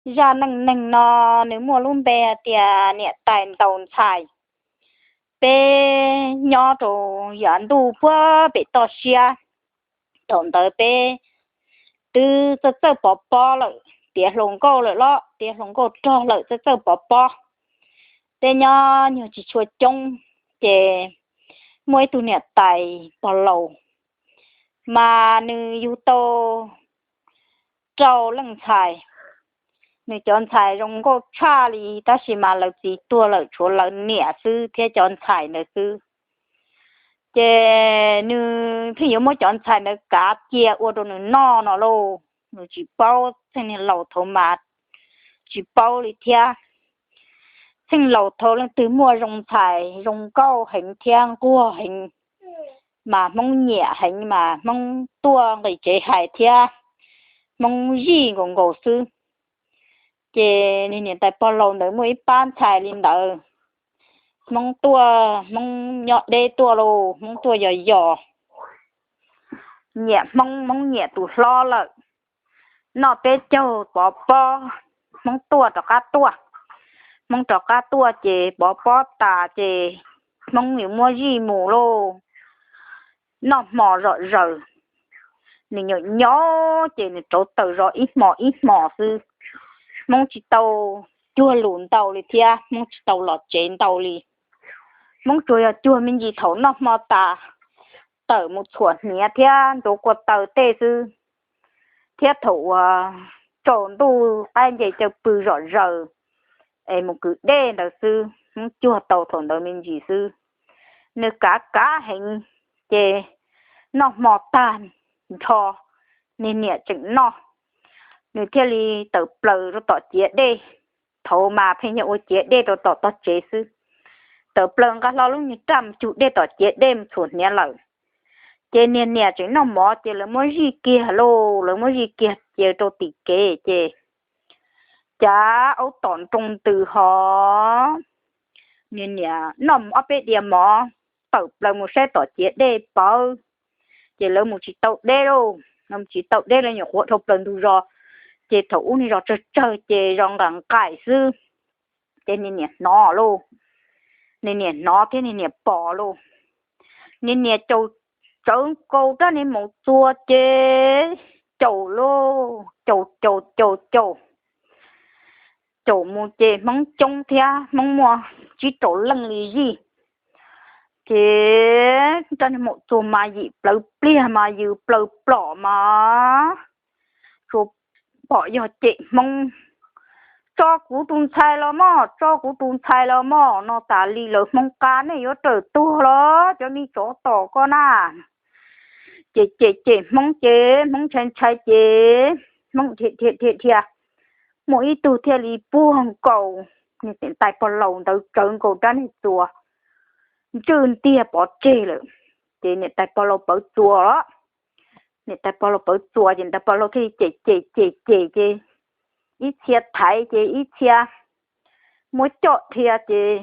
Zaj neej neeg no nws muaj lub npe hais tias niam tais ntaus ntxhais. Peb nyob rau yav ntuj puag pem toj siab, thaum ntawd peb twb txawj txawj pov pob lawm, tiav hluas nkauj lawm los tiav hluas nkauj rog lawm, txawj txawj pov pob. Peb nyob nyuag tsis tshua coob, ces muaj ib tug niam tais pog laus, mas nws yug tau rau leej ntxhais. Nws cov ntxhais zoo nkauj tshaj li, tab sis mas lawv txiv tuag lawm, tshuav lawv niam xwb thiab cov ntxhais ntawd xwb. Ces nws pheej yuav muab cov ntxhais ntawd kav cia ua rau nws noj no lauj. Nws tsis paub, txheej niag laus thaum mas tsis paub li thiab. Txheej laus thaum leej twg muaj zoo ntxhais zoo nkauj heev thiab nquag heev, mas Hmoob nyiam heev, mas Hmoob tuaj nqis tsev hais thiab Hmoob zij nkaus nkaus xwb. Ces niag niam tais pog laus ntawd muaj ib pab ntxhais li ntawd, Hmoob tuaj, Hmoob nyob deb tuaj lauj, Hmoob tuaj yos yos, nyiam Hmoob, Hmoob nyiam tus hlob lawm. Noj peb caug pov pob, Hmoob tuaj rov qab tuaj. Hmoob rov qab tuaj ces pov pob tas ces Hmoob yuav muab zij mus lauj. Noj hmo zom zaws, nws nyaum nyob ces nws rauv taws zov ib hmo ib hmo xwb. Hmoob tsis tau cuag lus ntau li thiab Hmoob tsis tau los tsev ntau li. Hmoob tsuas yog cuag me ntsis thaum noj hmo tas, tawm mus txhuam hniav thiab nrauv kua taw tej xwb, thiab thaum uas tsaus ntuj qaib nce caw pw zom zaws es mus kwv dej ntawd xwb. Hmoob cuag tau thaum ntawd me ntsis xwb. Nws kav kav heev, ces noj hmo tag nrho, niag niam tseem noj, nws thiaj li tawm plaws rau tom ciav dej. Thaum mas pheej yog ua ciav dej rau tom tog tsev xwb. Tawm plaws nqa hlo lub niag raj mus cug dej tom ciav dej mus txhuam hniav lawm. Ces niag niam tseem noj mov ces lawv muab zij kiag lauj, lawv muab zij kiag cia rau tim kev ces cav aub tom nroo ntws hos. Niag niam noj ob peb diav mov, tawm plaws mus saib tom ciav dej pawv, ces lawv mus tsis tau deb lauj, lawv mus tsis tau deb, lawv nyuam qhuav dhau plaws ntug zos, ces thaum ub niag zos tsawg tsawg ces zos nqaim nqaim xwb. Ces niag niam hnov lauj, niag niam hnov thiab niag niam pom lauj. Niag niam caum tsawv nkaus rab niag maum txuas ces caum lauj, caum caum caum caum, caum mus ces Hmoob coob thiab, Hmoob muaj tsib rau leej li zij. Ces rab niag maum txuas mas yim plawv pliag mas yws plawv plom mas tsuas pom yog cem Hmoob: Tso kuv tus ntxhais los mog, tso kuv tus ntxhais los mog, no tas li lawv Hmoob qab nej yuav rawm tuag los cov me tsov tom koj na. Ces cem cem Hmoob ces Hmoob ntshai ntshai ces Hmoob dhia dhia dhia dhia, muaj ib tug thiaj li puag nkaus niam tais pog laus ntawd tsawv nkaus rab niag txuas, ntswj ntiag pov tseg lawm. Ces niam tais pog laus pawv txuas los, niam tais pog laus pawv txuas ces tais pog laus thiaj li cem cem cem cem ces ib txhia thaiv ces ib txhia muab coj dhia ces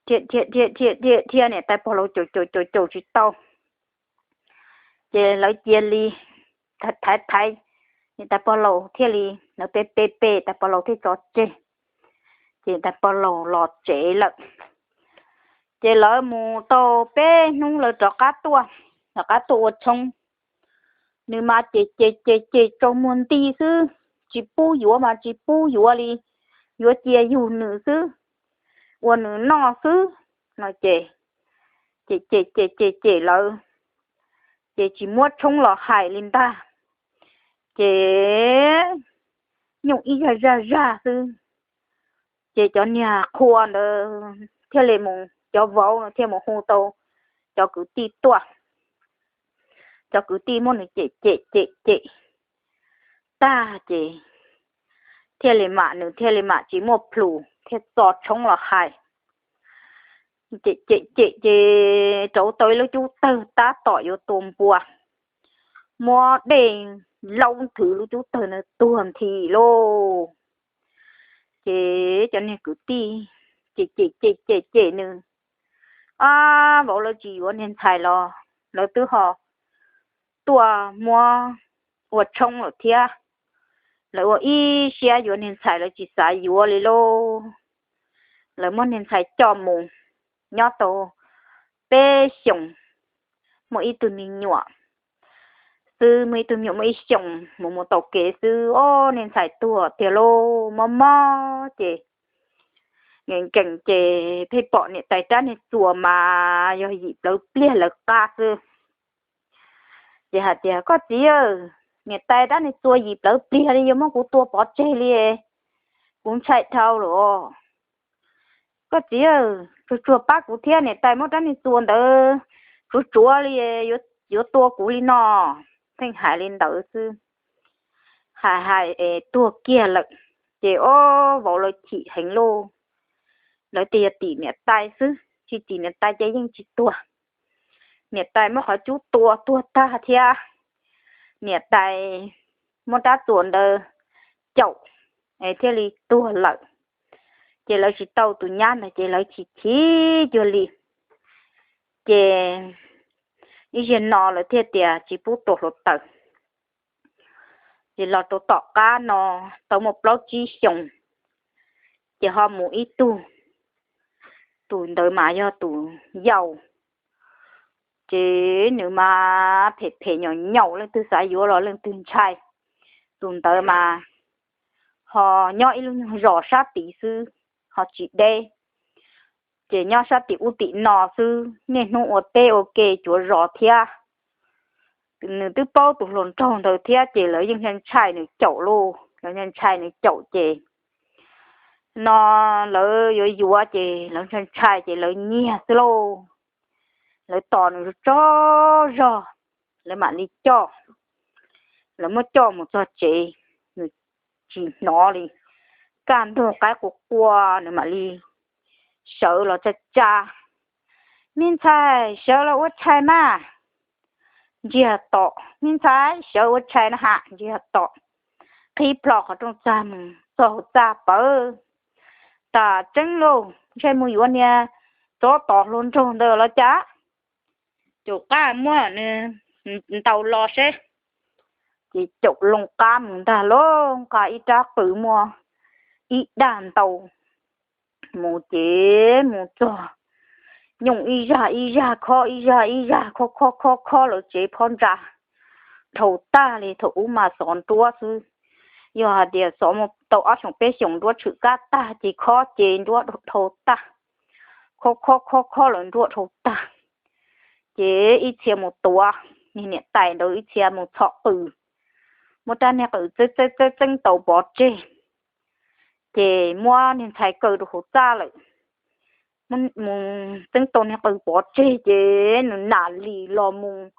dhia dhia dhia dhia dhia niam tais pog laus caum caum caum caum tsis tau. Ces lawv cia li thaiv thaiv, niam tais pog laus thiaj li, lawv pe pe pe tais pog laus thiaj tso tseg. Ces tais pog laus los tsev lawm. Ces lawv mus tau peb hnub lawv rov qab tuaj, rov qab tuaj ua tshoob. Nws mas cem cem cem cem tsaus muag nti xwb, tsis pub yuav mas tsis pub yuav li, yuav cia yug nws xwb, ua nws noj xwb no ces, ces cem cem cem cem lawv, ces tsis muab tshoob los hais li ntag. Ces nyooj ib zaj zaj zaj xwb. Ces cov niag qhua ntawd thiaj li mus, cov vauv no thiaj mus hu tau cov kwv tij tuaj. Cov kwv tij muab nws cem cem cem cem tag ces thiaj li mam, nws thiaj li mam tsis muaj plhus thiaj txo tshoob los hais. Cem cem cem ces rauv tau ib lub cub tawg tab tom yuav tua npua, muab dej laub nthwv lub cub tawg na tuag nthi lauj. Ces cov niag kwv tij ces cem cem cem cem nws, ab, vauv lawv tsis yuav niag ntxhais los lawv twb ho tuaj muab ua tshoob lawm thiab. lawv ua ib siab yuav niag ntxhais, lawv tsis xav yuav li lauj. Lawv muab niag ntxhais coj mus nyob tau peb xyoos, muaj ib tug me nyuam xwb, muaj ib tug me nyuam muaj ib xyoos mus mus taus kev xwb, o, niag ntxhais tuag tiag lauj. Mob mob ces nkees nkees ces pheej pom niam tais rab niag txuas mas yog yim plawv pliag lawv qab xwb. Ces hais tias, koj txiv, niam tais rab niag txuas yim plawv pliag li, yuav muab kuv tua pov tseg li, kuv ntshai dhau lawm os. Koj txiv, tsuag tsuag pab kuv thiab, niam tais muab rab niag txuas ntawd tsuav tsuav li, yuav tua kuv li no. Pheej hais li ntawd xwb, hais hais es tuag kiag lawm. Ces ob vauv lawv chim heev lauj. Lawv tias yog tim niam tais xwb, tsis tim niam tais ces yeej tsis tuag. Niam tais muab qhov cub tua tuag tag thiab, niam tais muab rab txuas ntawd caum es thiaj li tuag lawm. Ces lawv tsis tau tus nyab ntawd ces lawv chim chim cuag li. Ces ib zaug no lawv thiaj tias tsis pub tua hluav taws. Ces los rau tom qab no tau muaj plaub tsib xyoos, ces ho mus ib tug, tus ntawd mas yog tus yau, ces nws mas phem phem nyaum nyaum, leej twg xav yuav los leej twg ntshai. Tus ntawd mas ho nyob ib lub nyuag zos sab tid xwb, ho tsis deb, ces nyob sab tim ub tim no xwb, niaj hnub ua teb ua ke cuav zos thiab. Nws twb paub tus hluas nraug ntawd thiab ces lawv yeej ntshai nws caum lauj, lawv ntshai nws caum ces no lawv yuav yuav ces lawv ntshai ntshai ces lawv nyiag xwb lauj. Lawv tos nws tsaug zog, lawv mam li coj, lawv muab coj mus txog tsev, nws tsis hnov li, kaj ntug qaib quas quas nws mam li sawv los tsa tsa. Me ntxhais, sawv los ua tshais mas. Ntsiag to. Me ntxhais, sawv ua tshais na has, ntsiag to. Qhib plho qhov rooj txag mus txog hauv txaj pawv. Tas tseeb lauj, ntshe mus yuav niag tsov tom hluas nraug ntawd los cas. Caum qab muab nws ntaus los seb. Ces caum loo qab mus ntag lauj, nqa ib rab qws muaj ib dag ntaus mus ces mus txog, nyooj ib zaj ib zaj, khob ib zaj ib zaj, khob khob khob khob lawv tsev phab ntsa dhau tag li. Thaum ub mas xov nruab xwb, yog hais tias xov mus tau ob xyoos peb xyoos nruab tshwm kab tag ces khob ces nruab dhau tag, khob khob khob khob lawv nruab dhau tag. Ces ib txhia mus tuav niag niam tais ntawd, ib txhia mus txhom qws, muab rab niag qws txeeb txeeb txeeb txeeb tau pov tseg, ces muab niag ntxhais kaw rau hauv txaj lawm. Mus txeeb tau niag qws pov tseg ces nws nam lis los mus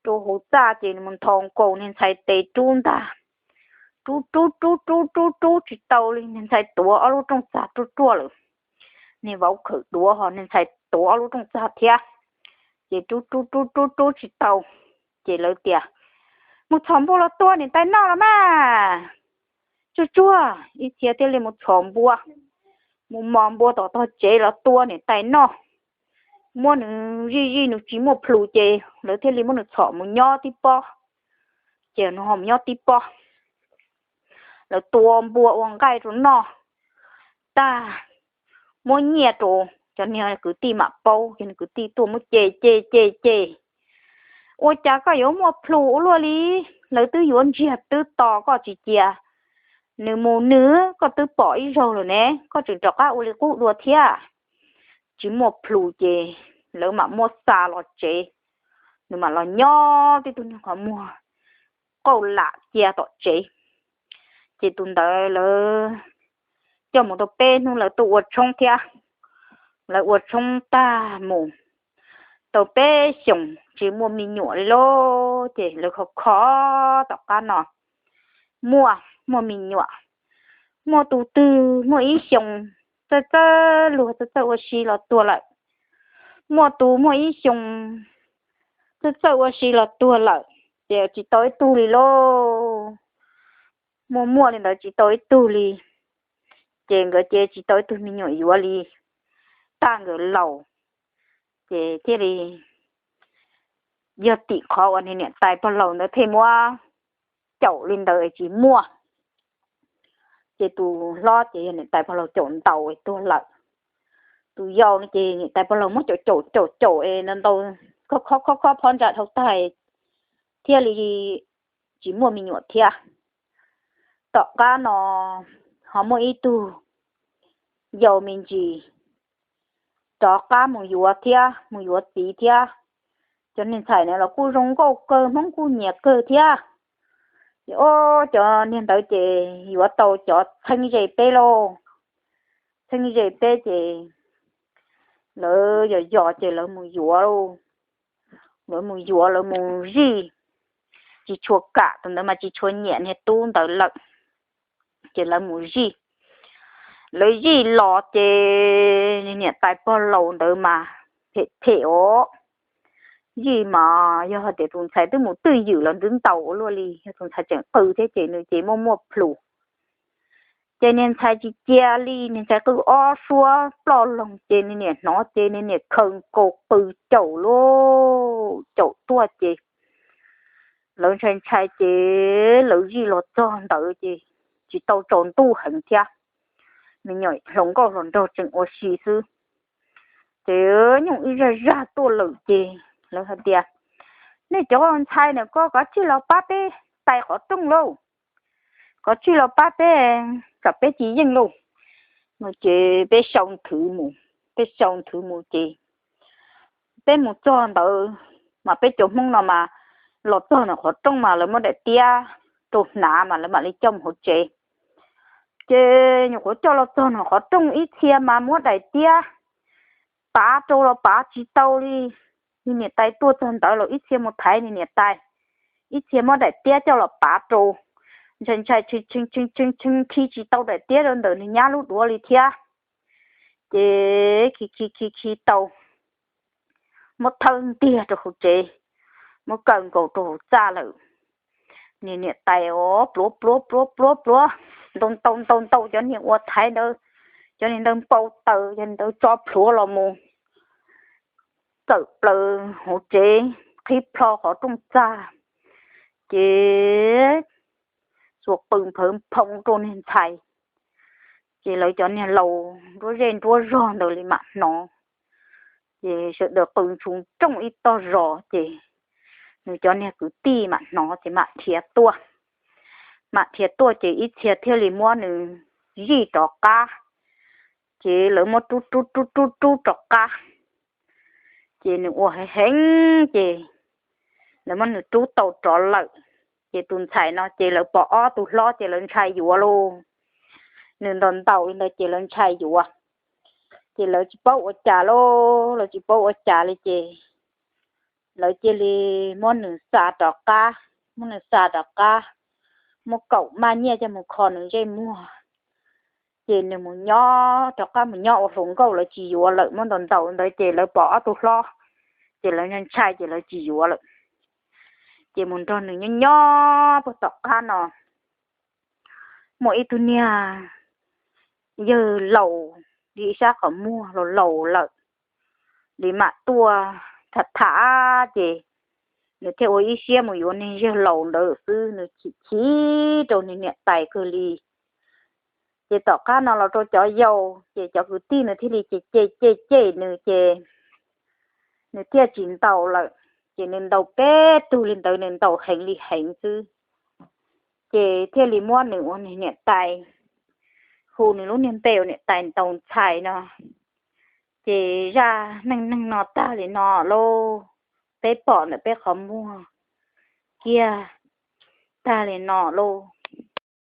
rau hauv txaj ces nws mus nthos nkaus niag ntxhais tes rub ntag. Rub rub rub rub rub rub tsis tau li, niag ntxhais tuav ob lub rooj txag ruaj ruaj lawm. Niag vauv khawm duav ho niag ntxhais tuav ob lub rooj txag thiab, ces rub rub rub rub rub tsis tau. Ces lawv tias, mus txhom npua los tua niam tais noj los mas. Tsuag tsuag ib txhia thiaj li mus txhom npua, mus mos npua tom tog tsev los tua niam tais noj. Muab nws zij zij nws tsis muaj plhus ces lawv thiaj li muab nws txhom mus nyob tib pob. Ces nws ho mus nyob tib pob, lawv tua npua ua nqaij rau noj tag, muab nyiaj rau, cov niag kwv tij mam paub, cov niag kwv tij tuaj muab cem cem cem cem, ua cas koj yuav muaj plhus ua luaj li, lawv twb yuav ntsiag twb to koj tsis cia nws mus nws, koj twb pom ib zaug lawm ne, koj tseem rov qab ua li qub dua thiab. Tsis muaj plhus ces lawv mam muab xa los tsev, nws mam los nyob tib tug niag qhov muag qauj lam cia tom tsev. Ces tus ntawd lawv coj mus tau peb hnub lawv tuaj ua tshoob thiab. Lawv ua tshoob tag mus tau peb xyoos tsis muaj me nyuam li lauj, ces lawv kho kho tom qab no muaj, muaj me nyuam. Muaj tus twg muaj ib xyoos txawj txawj luag txawj txawj ua si los tuag lawm, muaj tus muaj ib xyoos txawj txawj ua si los tuag lawm, ces tsis tau ib tug li lauj. Muaj muaj li ntawd tsis tau ib tug li, ces nkawd ces tsis tau ib tug me nyuam yuav li, tag nkawd laus, ces thiaj li yog tim qhov uas niam tais pog laus ntawd thiaj muab caum li ntawd tsis muaj. Ces tus hlob ces yog niam tais pog laus caum ntaus tuag lawm. Tus yau no ces niam tais pog laus muab caum caum caum caum es ntaus ntaus, khob khob khob khob phab ntsa dhau tag, thiaj li tsis muaj me nyuam thiab. Tom qab no ho muaj ib tug yau me ntsis rov qab mus yuav thiab, mus yuav txiv thiab. Cov niag ntxhais na los kuj zoo nkauj kawg, Hmoob kuj nyiam kawg thiab. Ces ob cov niag ntawd ces yuav tau cov txheeb ze peb lauj. Txheeb ze peb ces lawv yog yog ces lawv mus yuav, lawv mus yuav, lawv mus zij. Tsis tshua kam, tus ntawd mas tsis tshua nyiam niag tub ntawd lawm. Ces lawv mus zij, lawv zij los ces niam tais pog laus ntawd mas phem phem os. Zij mas yog hais tias tus ntxhais twb mus twj ywm los twb ntaus ua luaj li, yog tus ntxhais tseem qw thiab ces nws ces muaj muaj plhus. Ces niag ntxhais tsis cia li, niag ntxhais qw ob suab ploj loog ces niag niam hnov ces niag niam khaws nkaus qw caum lauj, caum tuaj ces lawv ntshai ntshai ces lawv zij los txog ntawd ces tsis tau tsaus ntuj heev thiab, me nyuam hluas nkauj hluas nraug tseem ua si xwb. Ces nyuj wb zaj zaj tuaj lawm ces lawv hais tias, nej cov ntxhais na, koj kav tsij los pab peb tais qhov rooj lauj, kav tsij los pab peb kom peb tsis yeej lauj. No ces peb sau nthwv mus, peb sau nthwv mus ces peb mus txog ntawd mas peb cov Hmoob no mas los txog ntawm qhov rooj mas lawv muab daim tiab rau hnav mas lawv mam li coj mus hauv tsev. Ces nyuam qhuav coj los txog ntawm qhov rooj ib txhia mas muab daim tiab pav rau los pav tsis tau li. Niag niam tais tuaj txog ntawd los ib txhia mus thaiv niag niam tais, ib txhia muab daim tiab coj los pav rau, ntshai ntshai tshee tshee tshee tshee khi tsis tau daim tiab rau ntawm nws nyab lub duav li thiab. Ces khi khi khi khi tau, muab thawb ntiag rau hauv tsev, muab kaw nkaus rau hauv txaj lawm. Niag niam tais os, pluav pluav pluav pluav pluav, ntaus ntaus ntaus ntaus cov niag uas thaiv ntawd, cov niag ntawd npau taws, cov niag ntawd tso plhuav los mus txawm plaws hauv tsev, qhib plho qhov rooj txag, ces xuas qws nphawv nphoo rau niag ntxhais. Ces lawv cov niag laus nruab zej nruab zog ntawd li mam hnov, ces sawv daws qw ntshus nrooj ib tog zos ces nws cov niag kwv tij mam hnov ces mam dhia tuaj. Mam dhia tuaj ces ib txhia thiaj li muab nws zij rov qab, ces lawv muab rub rub rub rub rub rov qab, ces nws ua heev heev ces lawv muab nws rub tau rov lawm. Ces tus ntxhais no ces lawv pom ob tug hlob ces lawv ntshai yuav lauj. Nws ntaus ntaus li ntawd ces lawv ntshai yuav, ces lawv tsis paub ua cas lauj, lawv tsis paub ua cas li ces lawv cia li muab nws xa rov qab, muab nws xa rov qab, muab kaum maj nyiaj coj mus kho nws ntsej muag. Ces nws mus nyob rov qab, mus nyob ua hluas nkauj, lawv tsis yuav lawm, muab ntaus ntaus ntawd ces lawv pom ob tug hlob, ces lawv ntshai ces lawv tsis yuav lawm. Ces mus nrog nws nyob nyob puag tom qab no, muaj ib tug niag yawg laus li ib sab qhov muag, laus laus lawm li mam tuaj tham tham ces nws thiaj ua ib siab mus yuav niag yawg laus ntawd xwb, nws chim chim rau niag niam tais kawg li. Ces tom qab no los rau cov yau, ces cov kwv tij nws thiaj li cem cem cem cem nws ces nws thiaj tsis ntaus lawm. Ces nws ntaus peb tug li ntawd, nws ntaus heev li heev xwb. Ces thiaj li muab nws ua niam tais, hu nws lub niag npe ua niam tais ntaus ntxhais no. Ces zaj neej neeg no tag li no lauj, peb pom ntawm peb qhov muag kiag tag li no lauj.